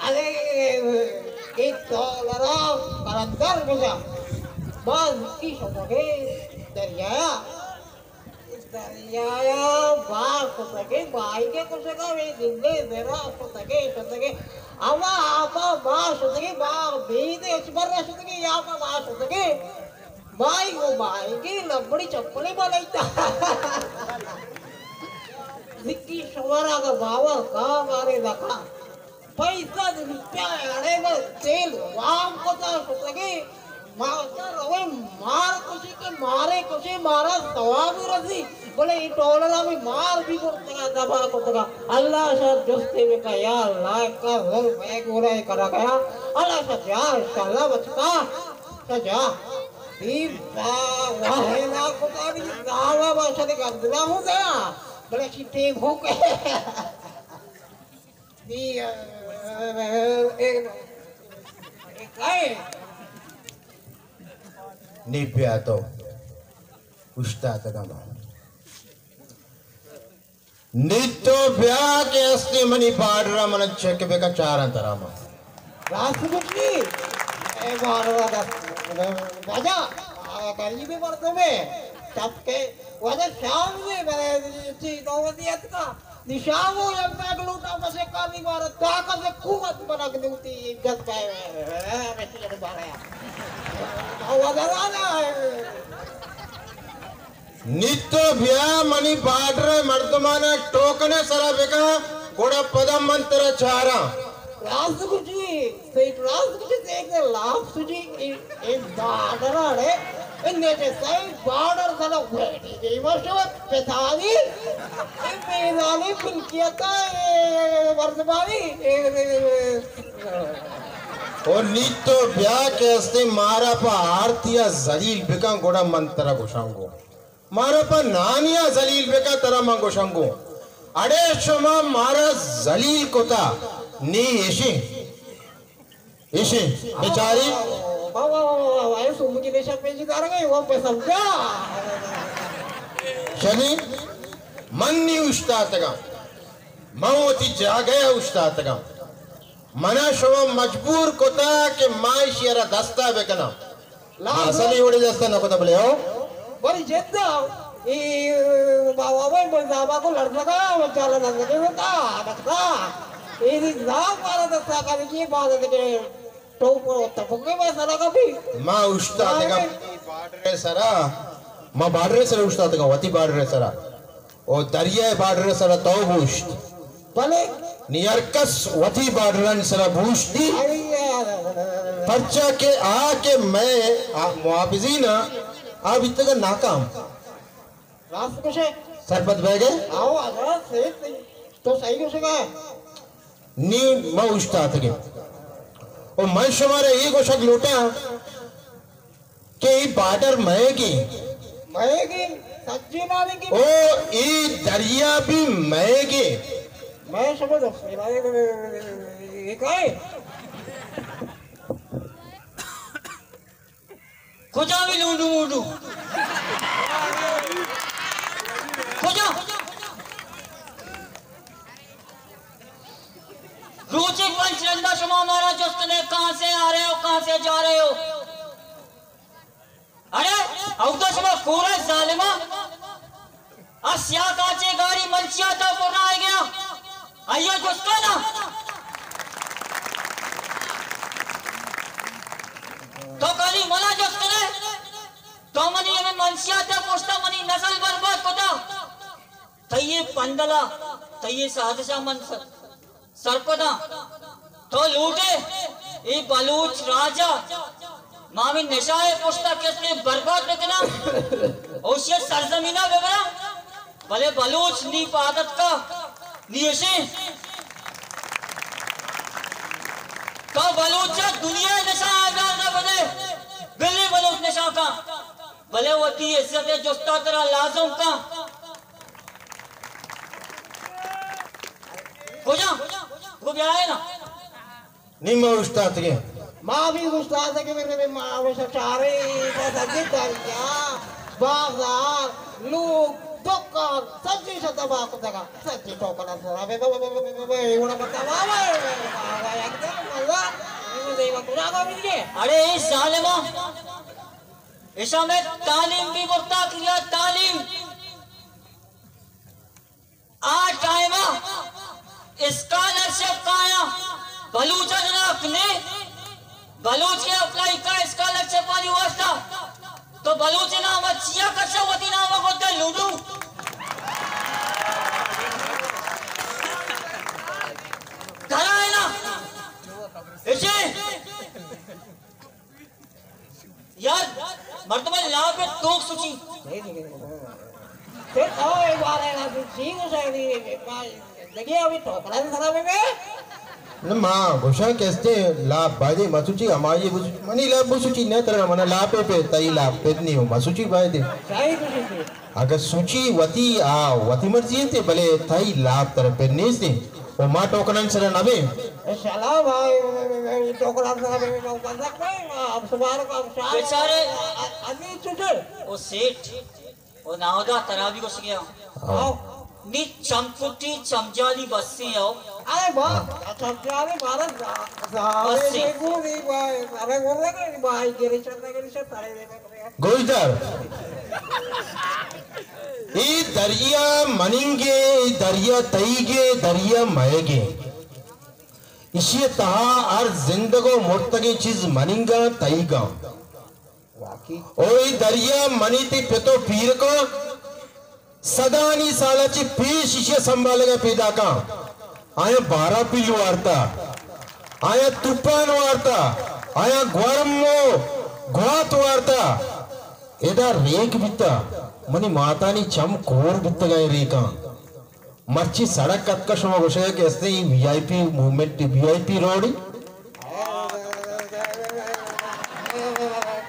ارے، اے ٹولرا قلندر بجا، باز کی شتگے دریایا، دریایا باز شتگے، بائی کے کشگا، وے زندے زرا شتگے، شتگے، اما آپا باز شتگے، باز بید اچ بر شتگے، یا پا باز شتگے۔ مائی گو مائی گی لمبڑی چپلی بنائیتا۔ زکی شمارا کا باوا کا مارے لکا۔ پیسہ روپیہ اڑے میں تیل وام کتا شتگی۔ ماسٹر روے مار کشی کے مارے کشی مارا ثواب رسی۔ بلے ای ٹولرا بھی مار بھی کرتگا دبا کرتگا۔ اللہ شاہ جستے بکا یا اللہ کا ظلم ہے گورا کرا گیا۔ اللہ شاہ جا انشاءاللہ بچتا۔ سجا۔ اے با-، واہ، نا کتا بھی زاوا باشد گندنا ہوں گیا۔ بلے چی ٹیم ہو گئے۔ نی، اے، اے، اے، کائے؟ نی بیا تو۔ اشتاتگاں ما۔ نی تو بیا کہ ہستی منی بارڈر ءَ من چیک بکن چاراں ترا ما۔ راست گوشی، اے بارڈر ءَ دست، واجہ، آ، غریب مردمے، چپ کے، واجہ شام نے، بلے، چی نوبتی اتکا، نی شام ہو یک بیگ لوٹا بس ایک آدمی مارا، طاقت قوت بنا کے دیوتی، عزت کا، اے، اے، اے، اے، بارے۔ واجہ رانا، اے۔ نی تو بیا منی بارڈر ءِ مردماناں ٹوکن ءِ سرا بکن، گڑا پدا من ترا چاراں۔ راست گوشی، سیٹ راست گوشی، سیٹ نے لاپ سوچی، اے، اے بارڈر اڑے، اے نیچے سائی بارڈر سرا ویڈی گئی مشو، پتانی، اے بیزانی ملکیت اے، اے، اے، مردمانی، اے، اے، اے، اے۔ او نی تو بیا کہ ہستے مارا پہ آرتیا ذلیل بکن، گڑا من ترا گوشاں گو۔ مارا پہ نانیا ذلیل بکن، ترا من گوشنگو۔ اڑے شما مارا ذلیل کتا، نی ایشی، ایشی، بچاری۔ واہ، واہ، واہ، واہ، واہ، واہ، اے سومو کی دیشا پیجی دارگا، اے وہ پسند کا۔ شنی، من نی اشتاتگا، من وتی جاگہ اشتاتگا۔ منا شما مجبور کتا کہ ما ایشی را دستا بکناں۔ لا، اصل ای وڑی دستا نہ کتا بلے ہو۔ بری جدا، ای بابا بھائی بول بابا کو لڑ لگا، وہ چالا لڑ لگے ہوتا، بچتا۔ ای لا مارا دستا کا دیکھیے، بعد دیکھے، تو کو تپکے میں سرا کا بھی۔ ما اشتا تگا بارڈر سرا، ما بارڈر سرا اشتا تگا، وتی بارڈر سرا۔ او دریائے بارڈر سرا تو بوشت۔ بلے۔ نی ہر کس وتی بارڈرانی سرا بوشتی۔ پرچا کہ آ کہ مئے آ محافظین آ، آ بیتگا ناکام۔ راست گوشے۔ سرپد بہ گئے۔ آؤ، آ، صحیح، صحیح۔ تو صحیح گوشے گا۔ نی ما اوشتاتگیں۔ او من شمارا اے گوشگ لوٹاں کہ اے بارڈر مئیگیں۔ مئیگیں، سجینانی گیں۔ او اے دریا بھی مئیگیں۔ میں شما دوست، اے کائے؟ کجا بھی لونڈو مونڈو؟ کجا؟ روچے پنچ رندا شما مارا جست نے، کہاں سے آ رہے ہو، کہاں سے جا رہے ہو؟ اڑے، اودا شما کورا ظالما۔ آ سیاہ کاچے گاڑی منشیات ءَ پر آئے گیا۔ آئیا جست کن نا۔ تو کالی منا جست کنے۔ تو منی ہمیں منشیات ءَ پشتا منی نسل برباد کتا۔ تئی پندلا، تئی سازشا من س-، سرپداں۔ تو لوٹے اے بلوچ راجا مامی نشائے پشتا کس کے برباد بکنا، اوشی سرزمینا ببرا، بلے بلوچ نی پادت کا، نی اشی۔ تو بلوچا دنیا نشا آزاد بدے، بلی بلوچ نشا کا۔ بلے وتی عزت ءِ جستا ترا لازم کن۔ کجا؟ وہ بیائے نا۔ نی ما اوشتاتگیں۔ ما بھی اوشتاتگیں، میرے ما ہمیشہ چارے، بس اگے دریا، بازار، لوگ، ٹوکا، سجی شتا با کتگا، سجی ٹوکا نہ سرا بے، بے، بے۔ اڑا بتا، واہ، واہ، واہ، واہ، یکدم مزہ، مزہ دیوا کجا کا مل گئے؟ اڑے اے ظالما، ایشاں مئے تعلیم بھی برتا کیا، تعلیم۔ آ ٹائم ءَ اسکالرشپ کایاں، بلوچ ءَ جناک نے، بلوچ کہ اپلائی کا اسکالرشپ آنی واسطہ، تو بلوچ نام ءَ چیا کشا وتی نام ءَ گوتا لوڈو۔ گھر آئے نا، اسے یار، مردم لاپ ءَ توک سوچی۔ پھر تو ایک بار ہے نا، پھر چین سے بھی، زندگی ابھی ٹھوکرا سے سنا میں۔ نہ، ما گوشاں کہ استے لاپ بایدے مسوچی، ہمائی بس-، منی لاپ بسوچی نہ، ترا منا لاپ پہ، تئی لاپ پہ نہیں ہو، مسوچی بایدے۔ صحیح کچھ نہیں۔ اگہ سوچی وتی، آ، وتی مرضی انت، بلے تئی لاپ ترا پہ نیست انت۔ و ما ٹوکنان سرا نہ بیں۔ انشاءاللہ، ما ٹوکنان سرا بہ بزگ بیں، ما ہم شمار کو ہم شاہ بیچارے۔ عزیز چٹے۔ او سیٹھ، او ناودا ترا بھی گوشگے ہاں۔ ہاں۔ نی چمکٹی چمجالی بسیں ہو۔ ارے با، چمجالی مارا زا-، زاوے بسیں۔ دیکھو نہیں بھائی، ارے بول رہے کہ بھائی گریشن نہ گریشن ترے دیکھو۔ گوشدار، اے دریا مننگے، اے دریا تئیگے، دریا مئیگے۔ ایشی تہا ہر زندگ و مرتگیں چیز مننگاں، تئیگاں۔ او اے دریا منی تئی پت و پیرکاں۔ صدانی سالا چہ پیش ایشی ء سنبھالگ ء پیداکاں۔ آیاں بارا پل وارتا، آیاں توپان وارتا، آیاں گورم و گوات وارتا۔ ادا ریک بیتا، منی ماتانی چم کور بیتگ اے ریکاں۔ مرچی سڑک اتکا، شما گوشے کہ استیں وی آئی پی موومنٹ، وی آئی پی روڈ۔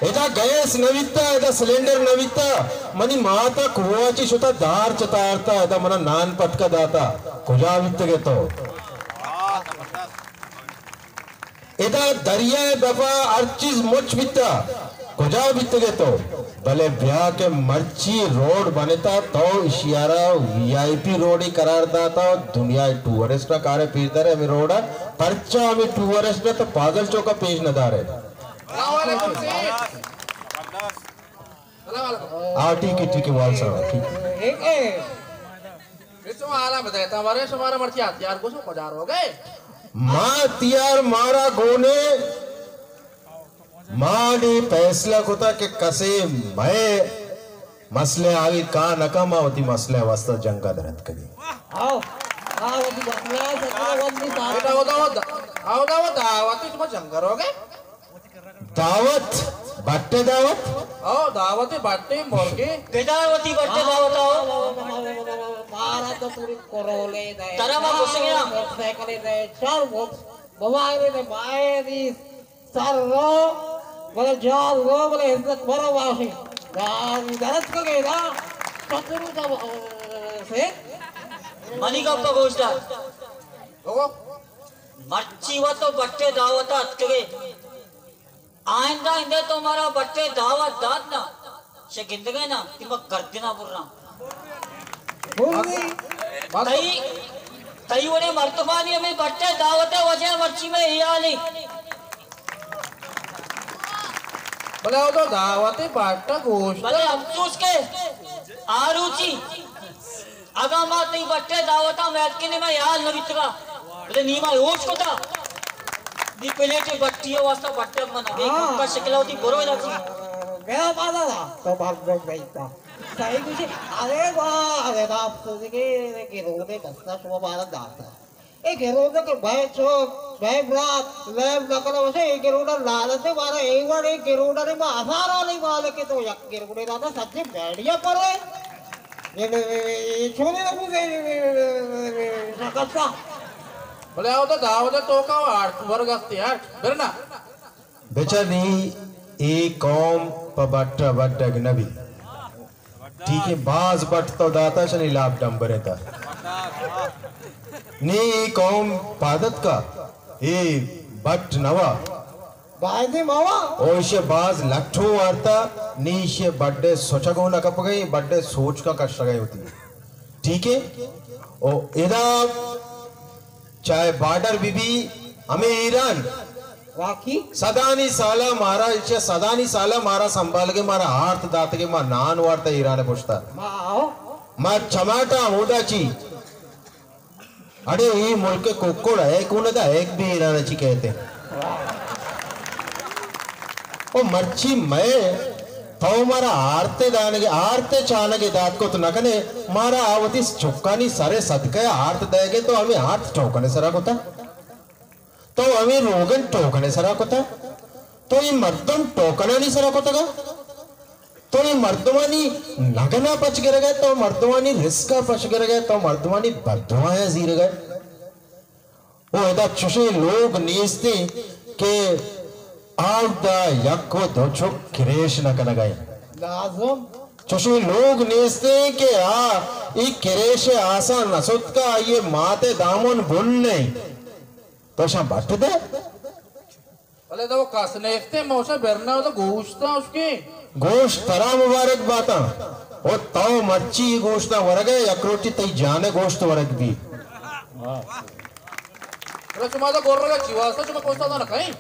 ادا گیس نہ بیتا، ادا سلنڈر نہ بیتا، منی مات ء کوہ ء چہ شتا دار چتارتا، ادا منا نان پٹکا داتا، کجا بیتگے تو؟ ادا دریا ء دپا ہر چیز مچ بیتا، کجا بیتگے تو؟ بلے بیا کہ مرچی روڈ بنتا، تو اشیارا وی آئی پی روڈی قرار داتا، دنیا ء ٹورسٹ ء کارے پیش دارے ہمیں روڈ ء، پرچا ہمیں ٹورسٹ ء تو پازل چوک ء پیش نہ دارے؟ السلام علیکم سیٹھ۔ السلام علیکم۔ آ، ٹھیک ہے، ٹھیک ہے، وال صاحب، ٹھیک ہے۔ ایک، ایک۔ شما حالا بدے، تا بارے شمارا مرچی ہتھیار گوشو کجا روگے؟ ما ہتھیار مارا گونے، ما نی فیصلہ کتا کہ کسے مئے مسئلہ حل کا نہ کا، ما وتی مسئلہ واسطہ جنگا درت کگی۔ آؤ، آؤ، وتی مسئلہ سکا وتی سارا۔ اودا، اودا، اودا، اودا، وتی شما جنگ روگے؟ دعوت، بٹے دعوت؟ او، دعوت بٹے مرگے۔ بدار وتی بٹے دعوت آؤ۔ مارا تو پوری کرولے دے۔ ترا ما گوشگیا۔ موٹر سائیکل دے، چار موٹر، موبائل دے، مائے دی سر رو، بلے جان رو، بلے عزت مرو واشی۔ جان درست کو گے نا، چکرو جب، سے۔ منی گپ گوش دار۔ او۔ مرچی و تو بٹے دعوت اتکگے۔ آئندہ اندے تو مارا بٹے دعوت دات نا، شے گندگے نا، تی ما گردنا برا۔ تئی، تئی وڑے مردمانی ہمیں بٹے دعوت ہے، وجہ مرچی میں ہیالی۔ بلے او تو دعوت بٹا گوشت۔ بلے افسوس کے آروچی اگاں ما تئی بٹے دعوتاں میتکیں، نی ما یال نہ بیتگا، بلے نی ما ہوش کتا۔ نی پلیٹے بٹی ء واسطہ بٹے من نبی، ہاں۔ کا شکل ہوتی برو ادا چی۔ میرا پادا دا، تو بھاگ بھاگ بھائی تا۔ صحیح کچھ، ارے واہ، ارے دا افسوس کے، کہ رونے بستا شما بارا داتا۔ اے گروگا کہ بھائی چوک، بھائی برات، لیب نکلا وسے، اے گروڈا لالچ ہے، مارا اے وڑ اے گروڈا نے ما ہزارا نہیں مالک ہے، تو یک گروڈے داتا سچے بیڑیا پر ہے۔ یہ، یہ، یہ، یہ چھوڑے نہ مجھے، یہ، یہ، یہ، یہ، یہ، شکستہ۔ بلے آؤ تو دعوت توکا آٹھ، ورگ استے آٹھ، برنا۔ بچار نی اے قوم پہ بٹ ء بڈگ نہ بیت۔ ٹھیک ہے، باز بٹ تو داتا شنی لاپ ڈمبر تا۔ نی اے قوم پادت کا، اے بٹ نوا۔ بایدیں ماما۔ او ایشی باز لٹھوں وارتا، نی ایشی بڈے سوچگو نہ کپگئی، بڈے سوچ کا کشگئی ہوتی۔ ٹھیک ہے؟ او ادا چاہے بارڈر بی بی، ہمیں ایران واقعی؟ صدانی سالا مارا، ایشی صدانی سالا مارا سنبھالگے، مارا آرت داتگے، ما نان وارتا ایران پشتا۔ ما آؤ۔ ما چماٹا ہودا چی۔ اڑے اے ملک ککڑ ہے، کون دا ایک بھی ایران چی کہتے۔ او مرچی مئے تو مارا آرتے دانگے، آرتے چانگے دات کت نہ کنے، مارا آ وتی چکانی سرے صدقہ آرت دئیگے، تو ہمیں آرت ٹوکنے سرا کتا، تو ہمیں روگن ٹوکنے سرا کتا، تو اے مردم ٹوکنانی سرا کتگا، تو اے مردمانی نگنا پچ گرگئے، تو مردمانی رزقا پچ گرگئے، تو مردمانی بددعایاں زیرگئے۔ او ادا چشیں لوگ نیستیں کہ آودا یک و دو چک کریش نہ کنگا انت۔ لازم۔ چشیں لوگ نیستیں کہ آ ای کریش آسا نہ ستکا، آئی مات دامن بن نہیں۔ تو شاں بٹ دے۔ بلے تو کس نیستیں، موشا برنا تو گوشتاں اس کی۔ گوشت ترا مبارک باتاں۔ او تو مرچی گوشتاں ورگئے، یک روچی تئی جانے گوشت ورگ بی۔ بلے شما تو گور رگا چی واسطہ شما پوستا تو نہ کہیں؟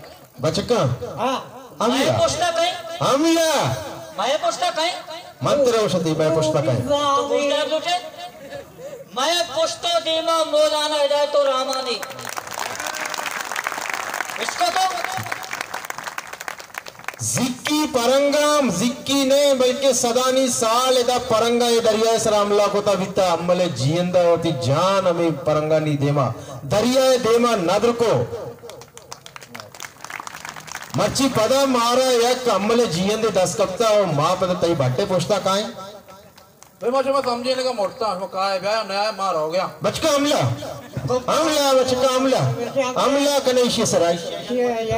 بچکاں۔ ہاں۔ ہملا۔ مئے پشتا کئے؟ ہملا۔ مئے پشتا کئے؟ من ترا وشتی مئے پشتا کئے؟ تو پشتا لوٹے؟ مئے پشتا دیما مولانا ہدایت الرحمانی۔ اس کو تو زکی پرنگام، زکی نہ بلکہ صدانی سال ادا پرنگا اے دریائے سرا حملہ کتا بیتا، امل جیئندا وتی جان ہمیں پرنگانی دیما، دریائے دیما ندر کو۔ مرچی پدا مارا یک امل جیئندے دست کپتا و ما پدا تئی بڈے پشتا کائیں۔ بھئی ما شما سمجھینے کا مرتا، شما کائے بیا نیا ما رو گیا۔ بچکا حملہ۔ حملہ، بچکا حملہ۔ حملہ کنے ایشی سرائی۔ یل،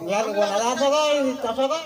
یل گونا سگا، کسگا۔